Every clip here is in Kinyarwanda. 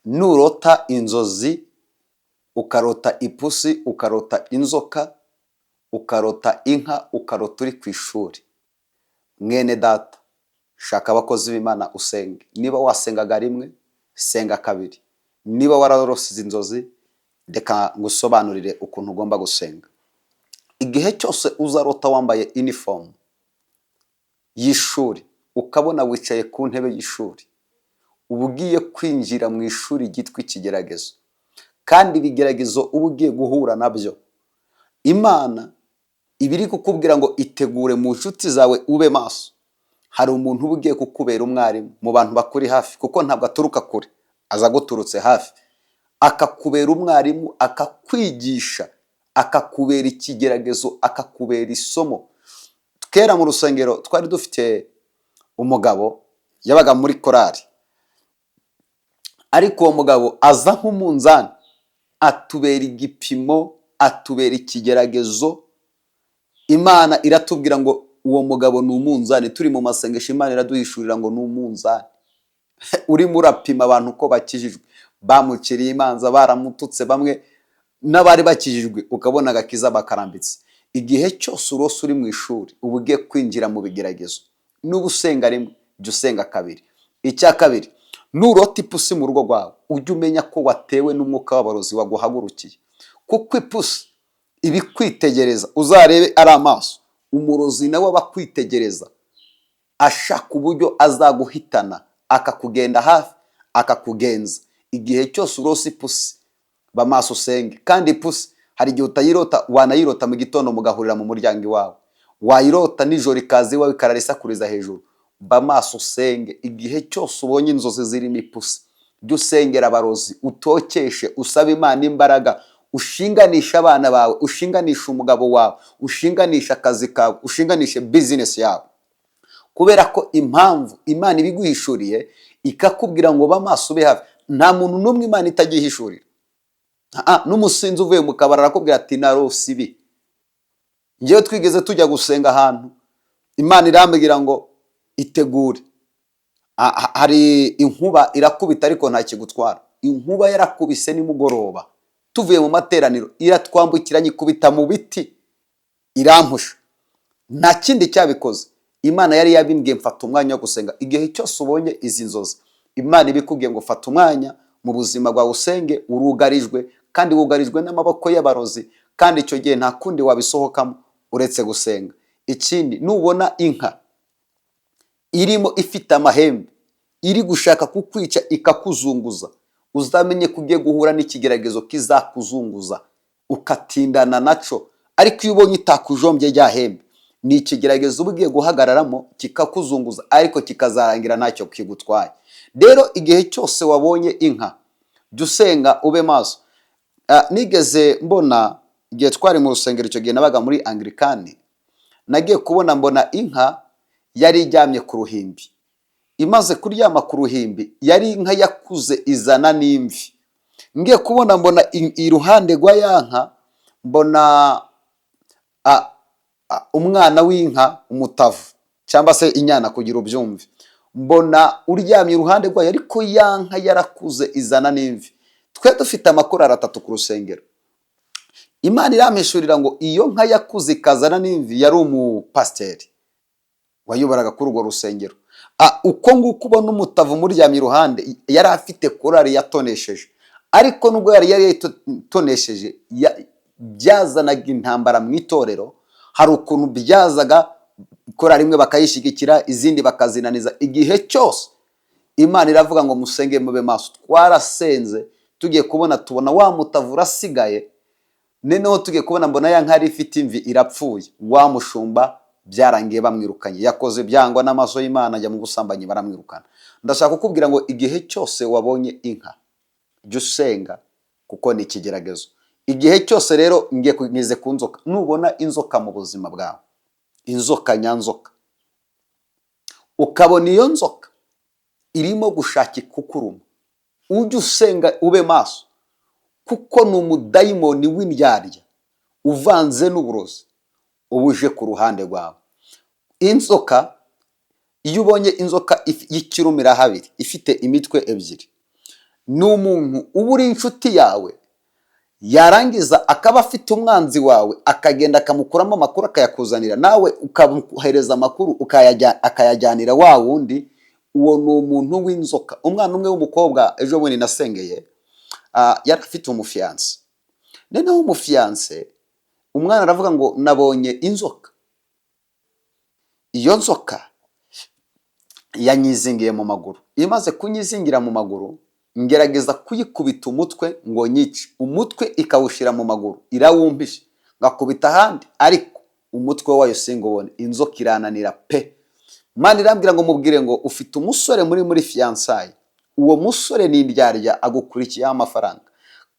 Nurota inzozi, ukarota ipusi, ukarota inzoka, ukarota inka, ukarota uri ku ishuri, mwene data, shaka abakozi b'Imana usenge. Niba wasengaga rimwe, senga kabiri. Niba wararose izi nzozi, reka ngusobanurire ukuntu ugomba gusenga. Igihe cyose uzarota wambaye inifomu y'ishuri, ukabona wicaye ku ntebe y'ishuri, uba ugiye kwinjira mu ishuri ryitwa ikigeragezo. Kandi ibigeragezo uba ugiye guhura nabyo, Imana iba iri kukubwira ngo itegure mu nshuti zawe, ube maso. Hari umuntu uba ugiye kukubera umwarimu mu bantu bakuri hafi, kuko ntabwo aturuka kure, aza aguturutse hafi, akakubera umwarimu, akakwigisha, akakubera ikigeragezo, akakubera isomo. Kera mu rusengero twari dufite umugabo yabaga muri korari, ariko uwo mugabo aza nk'umunzani, atubera igipimo, atubera ikigeragezo. Imana iratubwira ngo uwo mugabo ni umunzani. Turi mu masengesho, Imana iraduhishurira ngo ni umunzani urimo urapima abantu uko bakijijwe. Bamuciriye imanza, baramututse, bamwe n'abari bakijijwe ukabona agakiza bakarambitse. Igihe cyose urose uri mu ishuri, uba ugiye kwinjira mu bigeragezo. Nuba usenga rimwe, jya usenga kabiri. Icya kabiri, nurota ipusi mu rugo rwawe, ujye umenya ko watewe n'umwuka w'abarozi waguhagurukiye, kuko ipusi iba ikwitegereza. Uzarebe ari amaso, umurozi nawe aba akwitegereza, ashaka uburyo azaguhitana, akakugenda hafi, akakugenza. Igihe cyose urose ipusi, ba maso, usenge. Kandi ipusi hari igihe utayirota, wanayirota mu gitondo mugahurira mu muryango iwawe, wayirota nijoro ikaza iwawe, ikarara isakuriza hejuru. Ba maso, usenge. Igihe cyose ubonye inzozi zirimo ipusi, jya usengera abarozi, utokeshe, usabe Imana imbaraga, ushinganishe abana bawe, ushinganishe umugabo wawe, ushinganishe akazi kawe, ushinganishe bizinesi yawe. Kubera ko impamvu Imana ibiguhishuriye, ikakubwira ngo ba maso, ube hafi. Nta muntu n'umwe Imana itajyihishurira. N'umusinzi uvuye mu kabari arakubwira ati: "Narose ibi." Ngewe twigeze tujya gusenga ahantu, Imana irambwira ngo itegure. Hari inkuba irakubita ariko nta kigutwara. Inkuba yarakubise nimugoroba tuvuye mu materaniro, iratwambukiranya, ikubita mu biti, irampusha. Nta kindi cyabikoze, Imana yari yabimbwiye, mfata umwanya wo gusenga. Igihe cyose ubonye izi nzozi, Imana ibikubwiye ngo fata umwanya mu buzima bwawe usenge. Urugarijwe kandi wugarijwe n'amaboko y'abarozi, kandi icyo gihe nta kundi wabisohokamo uretse gusenga. Ikindi, nubona inka irimo ifite amahembe iri gushaka kukwica, ikakuzunguza, uzamenye ko ugiye guhura n'ikigeragezo kizakuzunguza ukatindana naco. Ariko iyo ubonye itakujombye rya hembe, ni ikigeragezo uba ugiye guhagararamo kikakuzunguza, ariko kikazarangira ntacyo kigutwaye. Rero igihe cyose wabonye inka, jya usenga, ube maso. Nigeze mbona igihe twari mu rusengero, icyo gihe nabaga muri Anglikani, nagiye kubona mbona inka yari iryamye ku ruhimbi. Imaze kuryama ku ruhimbi, yari inka yakuze izana n'imvi. Ngiye kubona mbona iruhande rwa ya nka, mbona umwana w'inka, umutavu cyangwa se inyana kugira ubyumve, mbona uryamye iruhande rwayo, ariko ya nka yarakuze izana n'imvi. Twe dufite amakorari atatu ku rusengero. Imana irampishurira ngo iyo nka yakuze ikazana n'imvi yari umupasiteri wayoboraga kuri urwo rusengero. Uko nguko ubona umutavu umuryamye iruhande, yari afite korari yatonesheje, ariko nubwo yari yayitonesheje, byazanaga intambara mu itorero. Hari ukuntu byazaga, korari imwe bakayishyigikira, izindi bakazinaniza. Igihe cyose Imana iravuga ngo musenge, mube maso. Twarasenze, tugiye kubona tubona wa mutavu urasigaye. Noneho tugiye kubona mbona ya nka yari ifite imvi irapfuye. Wa mushumba byarangiye bamwirukanye, yakoze byangwa n'amaso y'Imana, ajya mu busambanyi, baramwirukana. Ndashaka kukubwira ngo igihe cyose wabonye inka, jya usenga, kuko ni ikigeragezo. Igihe cyose rero, ngiye ngeze ku nzoka. Nubona inzoka mu buzima bwawe, inzoka nyanzoka, ukabona iyo nzoka irimo gushaka ikukuruma, ujye usenga, ube maso, kuko ni umudayimoni w'indyarya uvanze n'uburozi uba uje ku ruhande rwawe. Inzoka, iyo ubonye inzoka y'ikirumira habiri ifite imitwe ebyiri. Ni umuntu uba uri inshuti yawe, yarangiza akaba afite umwanzi wawe, akagenda akamukuramo amakuru akayakuzanira, nawe ukamuhereza amakuru akayajyanira wa wundi. Uwo ni umuntu w'inzoka. Umwana umwe w'umukobwa ejo bundi nasengeye, yari afite umufiancé. Noneho umufiancé, umwana aravuga ngo: "Nabonye inzoka, iyo nzoka yanyizingiye mu maguru. Imaze kunyizingira mu maguru, ngerageza kuyikubita umutwe ngo nyice, umutwe ikawushyira mu maguru, irawumpishe, ngakubita ahandi, ariko umutwe wayo singubone. Inzoka irananira pe." Imana irambwira ngo mubwire ngo ufite umusore muri fiançailles, uwo musore ni indyarya, agukurikiyeho amafaranga,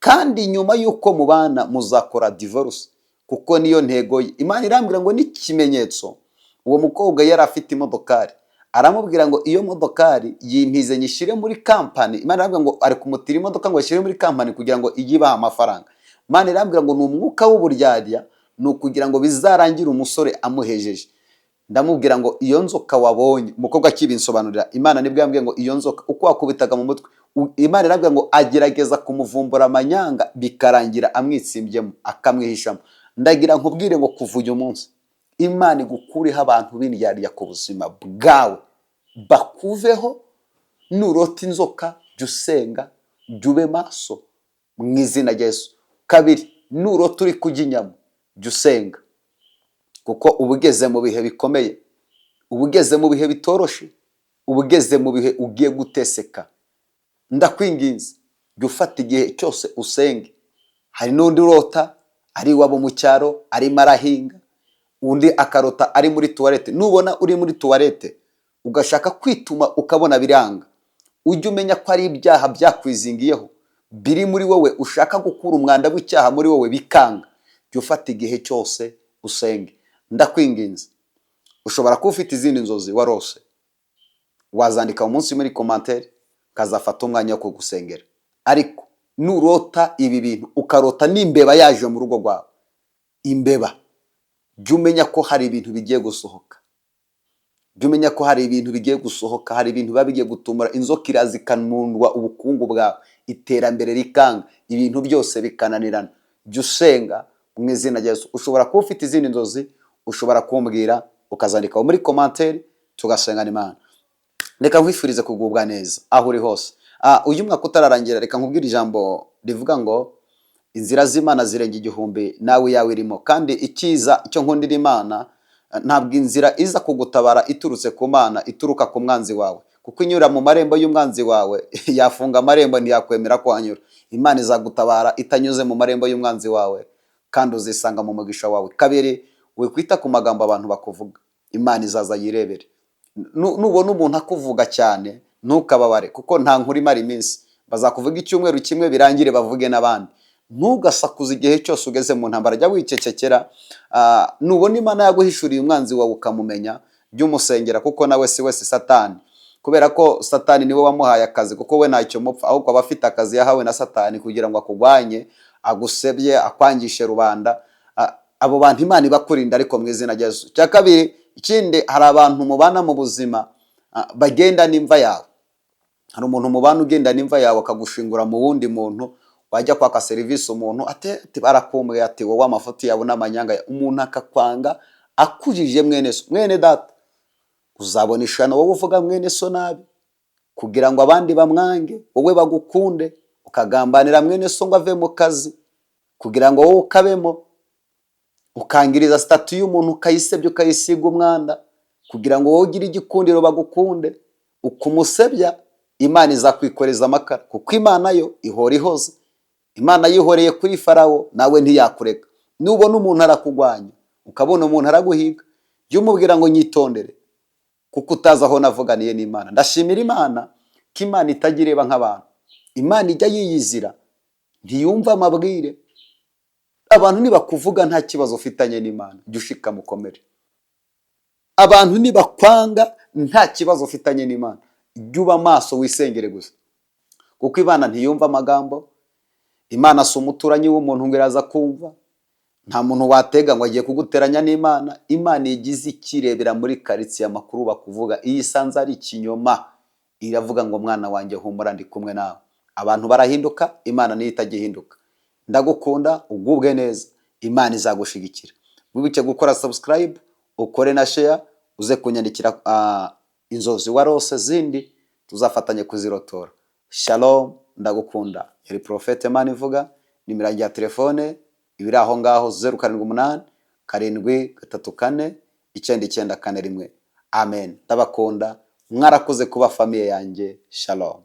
kandi nyuma y'uko mubana muzakora divorce, kuko niyo ntego ye. Imana irambwira ngo n'ikimenyetso, uwo mukobwa yari afite imodokari. Aramubwira ngo iyo modokari yimpize nyishyire muri kampani. Imana irambwira ngo ari kumutira imodoka ngo ayishyire muri kampani kugira ngo ijye ibaha amafaranga. Imana irambwira ngo ni umwuka w'uburyarya, ni ukugira ngo bizarangire umusore amuhejeje. Ndamubwira ngo iyo nzoka wabonye, umukobwa akibinsobanurira, Imana nibwo yambwiye ngo iyo nzoka uko wakubitaga mu mutwe, Imana irambwira ngo agerageza kumuvumbura amanyanga, bikarangira amwitsimbyemo, akamwihishamo. Ndagira nkubwire ngo kuva uyu munsi Imana igukureho abantu b'indyarya ku buzima bwawe, bakuveho. Nurota inzoka, jya usenga, jya ube maso mu izina rya Yesu. Kabiri, nurota uri kurya inyama, jya usenga, kuko uba ugeze mu bihe bikomeye, uba ugeze mu bihe bitoroshe, uba ugeze mu bihe ugiye guteseka. Ndakwinginze, jya ufata igihe cyose usenge. Hari n'undi urota ari iwabo mu cyaro arimo arahinga, undi akarota ari muri toilette. Nubona uri muri toilette ugashaka kwituma ukabona biranga, ujye umenya ko ari ibyaha byakwizingiyeho biri muri wowe, ushaka gukura umwanda w'icyaha muri wowe bikanga. Jya ufata igihe cyose usenge, ndakwinginze. Ushobora kuba ufite izindi nzozi warose, wazandika munsi muri commentaire, kazafata umwanya wo kugusengera. Ariko nurota ibi bintu, ukarota n'imbeba yaje mu rugo rwawe, imbeba, jya umenya ko hari ibintu bigiye gusohoka. Jya umenya ko hari ibintu bigiye gusohoka, hari ibintu biba bigiye gutumura. Inzoka iraza ikanundwa ubukungu bwawe, iterambere rikanga, ibintu byose bikananirana. Jya usenga mu izina rya Yesu. Ushobora kuba ufite izindi nzozi, ushobora kumbwira ukazandika muri commentaire, tugasengana Imana. Reka nkwifurize kugubwa neza aho uri hose. Uyu mwaka utararangira, reka nkubwire ijambo rivuga ngo inzira z'Imana zirenga igihumbi, nawe iyawe irimo. Kandi icyiza icyo nkundira Imana, ntabwo inzira iza kugutabara iturutse ku Mana ituruka ku mwanzi wawe, kuko inyura mu marembo y'umwanzi wawe yafunga amarembo, ntiyakwemera ko hanyura. Imana izagutabara itanyuze mu marembo y'umwanzi wawe, kandi uzisanga mu mugisha wawe. Kabiri, wikwita ku magambo abantu bakuvuga, Imana izaza yirebere. Nubona umuntu akuvuga cyane, ntukababare, kuko nta nkuru imara iminsi. Bazakuvuga icyumweru kimwe birangire, bavuge n'abandi. Ntugasakuze igihe cyose ugeze mu ntambara, jya wicecekera. Nubona Imana yaguhishuriye umwanzi wawe ukamumenya, jya umusengera, kuko nawe si wese Satani, kubera ko Satani niwe wamuhaye akazi, kuko we ntacyo mupfa, ahubwo aba afite akazi yahawe na Satani kugira ngo akugwanye, agusebye, akwangishe rubanda. Abo bantu Imana ibakurinda, ariko mu izina rya Yesu. Icya kabiri, ikindi, hari abantu mubana mu buzima bagenda n'imva yawe. Hari umuntu mubana ugenda n'imva yawe, akagushingura mu wundi muntu. Wajya kwaka serivisi umuntu ati barakumbwiye, ati wowe amafoto yawe n'amanyanga yawe. Umuntu akakwanga akujije mwene so, mwene data. Uzabona ishano wowe uvuga mwene so nabi kugira ngo abandi bamwange, wowe bagukunde, ukagambanira mwene so ngo ave mu kazi kugira ngo wowe ukabemo, ukangiriza status y'umuntu, ukayisebya, ukayisiga umwanda kugira ngo wowe ugire igikundiro bagukunde. Ukumusebya, Imana izakwikoreza amakara, kuko Imana yo ihora ihoze. Imana yihoreye kuri Farawo, nawe ntiyakureka. Nubona umuntu arakugwanya, ukabona umuntu araguhiga, jya umubwira ngo nyitondere, kuko utazi aho navuganiye n'Imana. Ndashimira Imana ko Imana itajya ireba nk'abantu. Imana ijya yiyizira, ntiyumva amabwire. Abantu nibakuvuga nta kibazo ufitanye n'Imana, jya ushikama ukomere. Abantu nibakwanga nta kibazo ufitanye n'Imana, jya uba maso wisengere gusa, kuko Imana ntiyumva amagambo. Imana si umuturanyi w'umuntu ngo iraza kumva. Nta muntu watega ngo agiye kuguteranya n'Imana. Imana igize ikirebera muri karitsiye amakuru bakuvuga, iyo isanze ari ikinyoma, iravuga ngo: "Mwana wanjye, humura, ndi kumwe nawe." Abantu barahinduka, Imana niyo itajya ihinduka. Ndagukunda, ugubwe neza, Imana izagushigikira. Wibuke gukora subscribe, ukore na share, uze kunyandikira inzozi warose zindi tuzafatanye kuzirotora. Shalom, ndagukunda. Yari Prophète Manivuga. Nimero yanjye ya telefone ibiri aho ngaho, 0787349941. Amen. Ndabakunda, mwarakoze kuba famille yanjye. Shalom.